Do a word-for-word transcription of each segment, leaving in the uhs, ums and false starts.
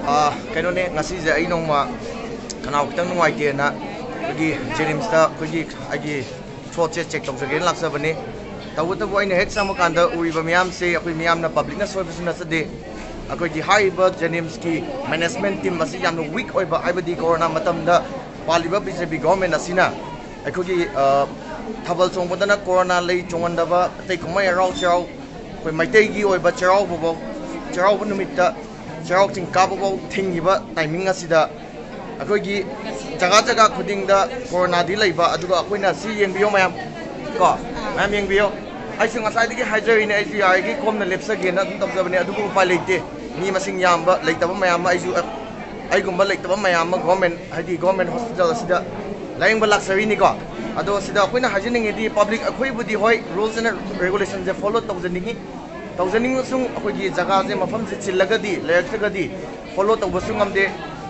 ꯑꯥ, ꯀꯩꯅꯣꯅꯦ, ꯉꯁꯤꯁꯦ ꯑꯩ ꯅꯣꯡꯃ ꯈꯅꯥꯎ ꯈꯤꯇꯪ ꯅꯨꯡꯉꯥꯏꯇꯦꯅ ꯑꯩꯈꯣꯏꯒꯤ ꯖꯦꯅꯤꯝꯁꯇ ꯑꯩꯈꯣꯏꯒꯤ ꯑꯩꯒꯤ ꯊ꯭ꯔꯣꯠꯁꯦ ꯆꯦꯛ ꯇꯧꯖꯒꯦꯅ ꯂꯥꯛꯆꯕꯅꯤ꯫ ꯇꯧꯕꯇꯕꯨ ꯑꯩꯅ ꯍꯦꯛ ꯆꯪꯕ ꯀꯥꯟꯗ ꯎꯔꯤꯕ ꯃꯤꯌꯥꯝꯁꯦ ꯑꯩꯈꯣꯏ ꯃꯤꯌꯥꯝꯅ ꯄꯕ꯭ꯂꯤꯛꯅ ꯁꯣꯏꯕꯁꯨ ꯅꯠꯆꯗꯦ꯫ ꯑꯩꯈꯣꯏꯒꯤ ꯍꯥꯏꯔꯤꯕ ꯖꯦꯅꯤꯝꯁꯀꯤ ꯃꯦꯅꯦꯖꯃꯦꯟ ꯇꯤꯝ ꯑꯁꯤ ꯌꯥꯝꯅ ꯋꯤꯛ ꯑꯣꯏꯕ, ꯍꯥꯏꯕꯗꯤ ꯀꯣꯔꯣꯅꯥ ꯃꯇꯝꯗ ꯄꯥꯜꯂꯤꯕ ꯕꯤ ꯖꯦ ꯄꯤ ꯒꯣꯔꯃꯦꯟ ꯑꯁꯤꯅ ꯑꯩꯈꯣꯏꯒꯤ, ꯑ, ꯊꯥꯕꯜ ꯆꯣꯡꯕꯗꯅ ꯀꯣꯔꯣꯅꯥ ꯂꯩ ꯆꯣꯡꯍꯟꯗꯕ, ꯑꯇꯩ ꯀꯨꯝꯍꯩ ꯍꯔꯥꯎ ꯆꯩꯔꯥꯎ, ꯑꯩꯈꯣꯏ ꯃꯩꯇꯩꯒꯤ ꯑꯣꯏꯕ ꯆꯩꯔꯥꯎꯕꯐꯥꯎ, ꯆꯩꯔꯥꯎꯕ ꯅꯨꯃꯤꯠꯇ ꯆꯩꯔꯥꯎ ꯆꯤꯡ ꯀꯥꯕꯐꯥꯎ ꯊꯤꯡꯉꯤꯕ ꯇꯥꯏꯃꯤꯡ ꯑꯁꯤꯗ ꯑꯩꯈꯣꯏꯒꯤ ꯖꯒꯥ ꯖꯒꯥ ꯈꯨꯗꯤꯡꯗ ꯀꯣꯔꯣꯅꯥꯗꯤ ꯂꯩꯕ, ꯑꯗꯨꯒ ꯑꯩꯈꯣꯏꯅ ꯁꯤ ꯌꯦꯡꯕꯤꯌꯣ ꯃꯌꯥꯝ, ꯀꯣ, ꯃꯌꯥꯝ ꯌꯦꯡꯕꯤꯌꯣ꯫ ꯑꯩꯁꯨ ꯉꯁꯥꯏꯗꯒꯤ ꯍꯥꯏꯖꯔꯤꯅꯦ, ꯑꯩꯁꯨ ꯌꯥꯔꯤꯈꯩ ꯀꯣꯝꯅ ꯂꯦꯞꯆꯒꯦꯅ ꯑꯗꯨꯝ ꯇꯧꯖꯕꯅꯦ, ꯑꯗꯨꯕꯨ ꯎꯄꯥꯏ ꯂꯩꯇꯦ꯫ ꯃꯤ ꯃꯁꯤꯡ ꯌꯥꯝꯕ ꯂꯩꯇꯕ ꯃꯌꯥꯝ ꯑꯃ, ꯑꯩꯁꯨ, ꯑꯩꯒꯨꯝꯕ ꯂꯩꯇꯕ ꯃꯌꯥꯝ ꯑꯃ ꯒꯣꯔꯃꯦꯟ, ꯍꯥꯏꯗꯤ ꯒꯣꯔꯃꯦꯟ ꯍꯣꯁꯄꯤꯇꯥꯜ ꯑꯁꯤꯗ ꯂꯥꯌꯦꯡꯕ ꯂꯥꯛꯆꯔꯤꯅꯤꯀꯣ꯫ ꯑꯗꯣ ꯁꯤꯗ ꯑꯩꯈꯣꯏꯅ ꯍꯥꯏꯖꯅꯤꯡꯉꯤꯗꯤ, ꯄꯕ꯭ꯂꯤꯛ ꯑꯩꯈꯣꯏꯕꯨꯗꯤ ꯍꯣꯏ, ꯔꯨꯜꯁ ꯑꯦꯟ ꯔꯦꯒꯨꯂꯦꯁꯟꯁꯦ ꯐꯣꯂꯣ ꯇꯧꯖꯅꯤꯡꯉꯤ, ꯇꯧꯖꯅꯤꯡꯉꯁꯨ ꯑꯩꯈꯣꯏꯒꯤ ꯖꯒꯥꯁꯦ, ꯃꯐꯝꯁꯦ ꯆꯤꯜꯂꯒꯗꯤ, ꯂꯩꯔꯛꯇ꯭ꯔꯒꯗꯤ, ꯐꯣꯂꯣ ꯇꯧꯕꯁꯨ ꯉꯝꯗꯦ꯫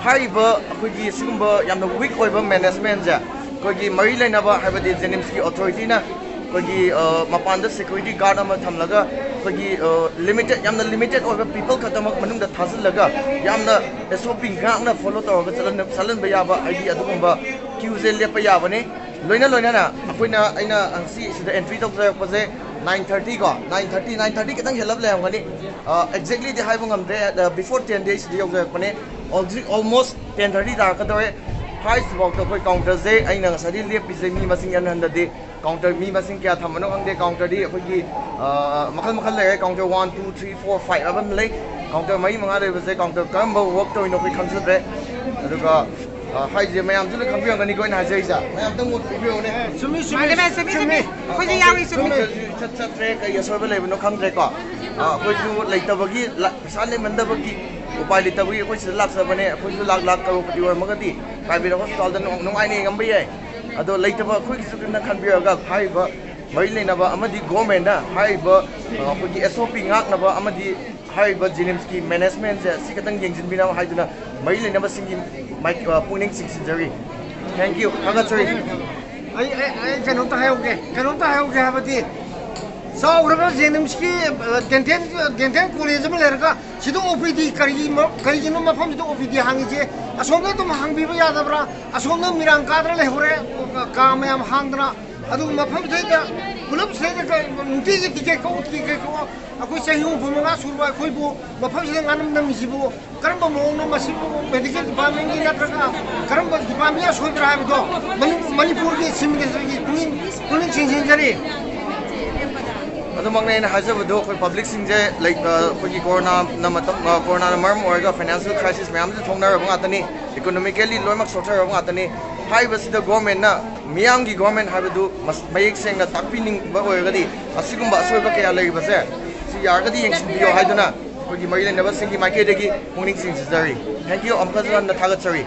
ꯍꯥꯏꯔꯤꯕ ꯑꯩꯈꯣꯏꯒꯤ ꯁꯤꯒꯨꯝꯕ ꯌꯥꯝꯅ ꯋꯤꯛ ꯑꯣꯏꯕ ꯃꯦꯅꯦꯖꯃꯦꯟꯁꯦ ꯑꯩꯈꯣꯏꯒꯤ ꯃꯔꯤ ꯂꯩꯅꯕ, ꯍꯥꯏꯕꯗꯤ ꯖꯦꯅꯤꯝꯁꯀꯤ ꯑꯣꯊꯣꯔꯤꯇꯤꯅ ꯑꯩꯈꯣꯏꯒꯤ, ꯑ, ꯃꯄꯥꯟꯗ ꯁꯦꯀ꯭ꯌꯨꯔꯤꯇꯤ ꯒꯥꯔꯗ ꯑꯃ ꯊꯝꯂꯒ ꯑꯩꯈꯣꯏꯒꯤ, ꯑ, ꯂꯤꯃꯤꯇꯦꯠ, ꯌꯥꯝꯅ ꯂꯤꯃꯤꯇꯦꯠ ꯑꯣꯏꯕ ꯄꯤꯄꯜ ꯈꯛꯇꯃꯛ ꯃꯅꯨꯡꯗ ꯊꯥꯖꯤꯜꯂꯒ ꯌꯥꯝꯅ ꯑꯦꯁ ꯑꯣ ꯄꯤ ꯉꯥꯛꯅ ꯐꯣꯂꯣ ꯇꯧꯔꯒ ꯆꯠꯍꯟ-, ꯆꯠꯍꯟꯕ ꯌꯥꯕ, ꯍꯥꯏꯗꯤ ꯑꯗꯨꯒꯨꯝꯕ ꯀ꯭ꯌꯨꯁꯦ ꯂꯦꯞꯄ ꯌꯥꯕꯅꯤ꯫ ꯂꯣꯏꯅ ꯂꯣꯏꯅꯅ ꯑꯩꯈꯣꯏꯅ, ꯑꯩꯅ ꯉꯁꯤ ꯁꯤꯗ ꯑꯦꯟꯇ꯭ꯔꯤ ꯇꯧꯖꯔꯛꯄꯁꯦ ꯅꯥꯏꯟ ꯊꯥꯔꯇꯤ ꯀꯣ, ꯅꯥꯏꯟ ꯊꯥꯔꯇꯤ, ꯅꯥꯏꯟ ꯊꯥꯔꯇꯤ ꯈꯤꯇꯪ ꯍꯦꯜꯂꯞ ꯂꯩꯔꯝꯒꯅꯤ꯫ ꯑ, ꯑꯦꯛꯖꯦꯛꯂꯤꯗꯤ ꯍꯥꯏꯕ ꯉꯝꯗ꯭ꯔꯦ, ꯑ, ꯕꯤꯐꯣꯔ ꯇꯦꯟꯗꯤ ꯑꯩ ꯁꯤꯗ ꯌꯧꯖꯔꯛꯄꯅꯦ꯫ ꯍꯧꯖꯤꯛ ꯑꯣꯜꯃꯣꯁ ꯇꯦꯟ ꯊꯥꯔꯇꯤ ꯇꯥꯔꯛꯀꯗꯧꯔꯦ꯫ ꯍꯥꯏꯔꯤꯁꯤꯐꯥꯎꯗ ꯑꯩꯈꯣꯏ ꯀꯥꯎꯟꯇꯔꯁꯦ, ꯑꯩꯅ ꯉꯁꯥꯏꯗꯒꯤ ꯂꯦꯞꯄꯤꯁꯦ ꯃꯤ ꯃꯁꯤꯡ ꯌꯥꯝꯍꯟꯗꯗꯤ, ꯀꯥꯎꯟꯇꯔ ꯃꯤ ꯃꯁꯤꯡ ꯀꯌꯥ ꯊꯝꯕꯅꯣ ꯈꯪꯗꯦ꯫ ꯀꯥꯎꯟꯇꯔꯗꯤ ꯑꯩꯈꯣꯏꯒꯤ, ꯑ, ꯃꯈꯜ ꯃꯈꯜ ꯂꯩꯔꯦ꯫ Counter one, two, three, four, five ꯍꯥꯏꯕ ꯑꯃ ꯂꯩ꯫ ꯀꯥꯎꯟꯇꯔ ꯃꯔꯤ ꯃꯉꯥ ꯂꯩꯕꯁꯦ ꯀꯥꯎꯟꯇꯔ ꯀꯔꯝꯕ ꯋꯔꯛ ꯇꯧꯔꯤꯅꯣ ꯑꯩꯈꯣꯏ ꯈꯪꯖꯗ꯭ꯔꯦ꯫ ꯑꯗꯨꯒ, ꯑ, ꯍꯥꯏꯁꯦ ꯃꯌꯥꯝꯁꯨ ꯂꯣꯏ ꯈꯪꯕꯤꯔꯝꯒꯅꯤꯀꯣ ꯑꯩꯅ ꯍꯥꯏꯖꯔꯤꯁꯦ꯫ ꯃꯌꯥꯝ ꯑꯝꯇꯪ ꯃꯣꯠ ꯄꯤꯕꯤꯔꯛꯎꯅꯦ꯫ ꯆꯨꯝꯃꯤ, ꯆꯨꯝꯃꯤ, ꯃꯥꯅꯦ, ꯃꯥꯅꯦ, ꯆꯨꯝꯃꯤ, ꯆꯨꯝꯃꯤ, ꯆꯨꯝꯃꯤ꯫ ꯑꯩꯈꯣꯏꯁꯨ ꯌꯥꯎꯏ, ꯆꯨꯝꯃꯤ꯫ ꯆꯨꯝꯃꯤ꯫ ꯏꯆꯠ ꯆꯠꯇ꯭ꯔꯦ, ꯀꯩ ꯑꯁꯣꯏꯕ ꯂꯩꯕꯅꯣ ꯈꯪꯗ꯭ꯔꯦꯀꯣ꯫ ꯑ, ꯑꯩꯈꯣꯏꯁꯨ ꯂꯩꯇꯕꯒꯤ, ꯂ-, ꯄꯩꯁꯥ ꯂꯩꯃꯟꯗꯕꯒꯤ, ꯎꯄꯥꯏ ꯂꯩꯇꯕꯒꯤ ꯑꯩꯈꯣꯏ ꯁꯤꯗ ꯂꯥꯛꯆꯕꯅꯦ꯫ ꯑꯩꯈꯣꯏꯁꯨ ꯂꯥꯛ, ꯂꯥꯛ ꯀꯔꯣꯔꯄꯇꯤ ꯑꯣꯏꯔꯝꯃꯒꯗꯤ ꯄ꯭ꯔꯥꯏꯚꯦꯠ ꯍꯣꯁꯄꯤꯇꯥꯜꯗ ꯅꯨꯡ-, ꯅꯨꯡꯉꯥꯏꯅ ꯌꯦꯡꯉꯝꯕ ꯌꯥꯏ꯫ ꯑꯗꯣ ꯂꯩꯇꯕ ꯑꯩꯈꯣꯏꯒꯤꯁꯨ ꯈꯟꯅ ꯈꯟꯕꯤꯔꯒ ꯍꯥꯏꯔꯤꯕ ꯃꯔꯤ ꯂꯩꯅꯕ ꯑꯃꯗꯤ ꯒꯣꯔꯃꯦꯟꯅ ꯍꯥꯏꯔꯤꯕ, ꯑ, ꯑꯩꯈꯣꯏꯒꯤ ꯑꯦꯁ ꯑꯣ ꯄꯤ ꯉꯥꯛꯅꯕ ꯑꯃꯗꯤ ꯍꯥꯏꯔꯤꯕ ꯖꯦꯅꯤꯝꯁꯀꯤ ꯃꯦꯅꯦꯖꯃꯦꯟꯁꯦ ꯁꯤ ꯈꯛꯇꯪ ꯌꯦꯡꯁꯤꯟꯕꯤꯅꯕ ꯍꯥꯏꯗꯨꯅ ꯃꯔꯤ ꯂꯩꯅꯕꯁꯤꯡꯒꯤ ꯃꯥꯏ-, ꯑ, ꯄꯨꯛꯅꯤꯡ ꯆꯤꯡꯁꯤꯟꯖꯔꯤ꯫ Thank you꯫ ꯊꯥꯒꯠꯆꯔꯤ꯫ ꯑꯩ, ꯑꯩ, ꯑꯩ ꯀꯩꯅꯣꯝꯇ ꯍꯥꯏꯍꯧꯒꯦ, ꯀꯩꯅꯣꯝꯇ ꯍꯥꯏꯍꯧꯒꯦ ꯍꯥꯏꯕꯗꯤ, ꯆꯥꯎꯈ꯭ꯔꯕ ꯖꯦꯅꯤꯝꯁꯀꯤ ꯗꯦꯟꯇꯦꯜ ꯗꯦꯟꯇꯦꯜ ꯀꯣꯂꯦꯖ ꯑꯃ ꯂꯩꯔꯒ ꯁꯤꯗ ꯑꯣ ꯄꯤ ꯗꯤ ꯀꯔꯤꯒꯤ ꯀꯔꯤꯒꯤꯅꯣ ꯃꯐꯝꯁꯤꯗ ꯑꯣ ꯄꯤ ꯗꯤ ꯍꯥꯡꯉꯤꯁꯦ? ꯑꯁꯣꯝꯗ ꯑꯗꯨꯝ ꯍꯥꯡꯕꯤꯕ ꯌꯥꯗꯕ꯭ꯔꯥ? ꯑꯁꯣꯝꯗ ꯃꯤꯔꯥꯡ ꯀꯥꯗꯅ ꯂꯩꯍꯧꯔꯦ, ꯀꯥ ꯃꯌꯥꯝ ꯍꯥꯡꯗꯅ꯫ ꯑꯗꯨꯒ ꯃꯐꯝꯁꯤꯗ ꯄꯨꯂꯞ ꯁꯤꯗ ꯅꯨꯡꯇꯤꯒꯤ ꯇꯤꯀꯦꯠ ꯀꯛꯎ, ꯇꯤꯀꯦꯠ ꯀꯛꯎ꯫ ꯑꯩꯈꯣꯏ ꯆꯍꯤ ꯍꯨꯝꯐꯨ ꯃꯉꯥ ꯁꯨꯔꯕ ꯑꯩꯈꯣꯏꯕꯨ ꯃꯐꯝꯁꯤꯗ ꯉꯥꯅꯝ ꯅꯝꯃꯤꯁꯤꯕꯨ ꯀꯔꯝꯕ ꯃꯑꯣꯡꯅꯣ? ꯃꯁꯤꯕꯨ ꯃꯦꯗꯤꯀꯦꯜ ꯗꯤꯄꯥꯔꯠꯃꯦꯟꯒꯤ ꯅꯠꯇ꯭ꯔꯒ ꯀꯔꯝꯕ ꯗꯤꯄꯥꯔꯠꯃꯦꯟꯒꯤ ꯑꯁꯣꯏꯕ꯭ꯔꯥ ꯍꯥꯏꯕꯗꯣ ꯃꯅꯤ- ꯃꯅꯤꯄꯨꯔꯒꯤ ꯆꯤꯐ ꯃꯤꯅꯤꯁꯇꯔꯒꯤ ꯄꯨꯛꯅꯤꯡ ꯄꯨꯛꯅꯤꯡ ꯆꯤꯡꯁꯤꯟꯖꯔꯤ꯫ ꯑꯗꯨꯃꯛꯅꯦ ꯑꯩꯅ ꯍꯥꯏꯖꯕꯗꯣ, ꯑꯩꯈꯣꯏ ꯄꯕ꯭ꯂꯤꯛꯁꯤꯡꯁꯦ, ꯂꯥꯏꯛ, ꯑ, ꯑꯩꯈꯣꯏꯒꯤ ꯀꯣꯔꯣꯅꯥꯅ ꯃꯇꯝ, ꯑ, ꯀꯣꯔꯣꯅꯥꯅ ꯃꯔꯝ ꯑꯣꯏꯔꯒ ꯐꯥꯏꯅꯥꯟꯁꯤꯌꯦꯜ ꯀ꯭ꯔꯥꯏꯁꯤꯁ ꯃꯌꯥꯝꯁꯦ ꯊꯣꯛꯅꯔꯕ ꯉꯥꯛꯇꯅꯤ, ꯏꯀꯣꯅꯣꯃꯤꯀꯦꯜꯂꯤ ꯂꯣꯏꯅꯃꯛ ꯁꯣꯛꯊꯔꯕ ꯉꯥꯛꯇꯅꯤ꯫ ꯍꯥꯏꯔꯤꯕꯁꯤꯗ ꯒꯣꯔꯃꯦꯟꯅ, ꯃꯤꯌꯥꯝꯒꯤ ꯒꯣꯔꯃꯦꯟ ꯍꯥꯏꯕꯗꯨ ꯃꯁ- ꯃꯌꯦꯛ ꯁꯦꯡꯅ ꯇꯥꯛꯄꯤꯅꯤꯡꯕ ꯑꯣꯏꯔꯒꯗꯤ, ꯑꯁꯤꯒꯨꯝꯕ ꯑꯁꯣꯏꯕ ꯀꯌꯥ ꯂꯩꯔꯤꯕꯁꯦ ꯁꯤ ꯌꯥꯔꯒꯗꯤ ꯌꯦꯡꯁꯤꯟꯕꯤꯌꯣ ꯍꯥꯏꯗꯨꯅ ꯑꯩꯈꯣꯏꯒꯤ ꯃꯔꯤ ꯂꯩꯅꯕꯁꯤꯡꯒꯤ ꯃꯥꯏꯀꯩꯗꯒꯤ ꯄꯨꯛꯅꯤꯡ ꯆꯤꯡꯁꯤꯟꯖꯔꯤ꯫ Thank you, ꯑꯃꯨꯛꯀꯁꯨ ꯍꯟꯅ ꯊꯥꯒꯠꯆꯔꯤ꯫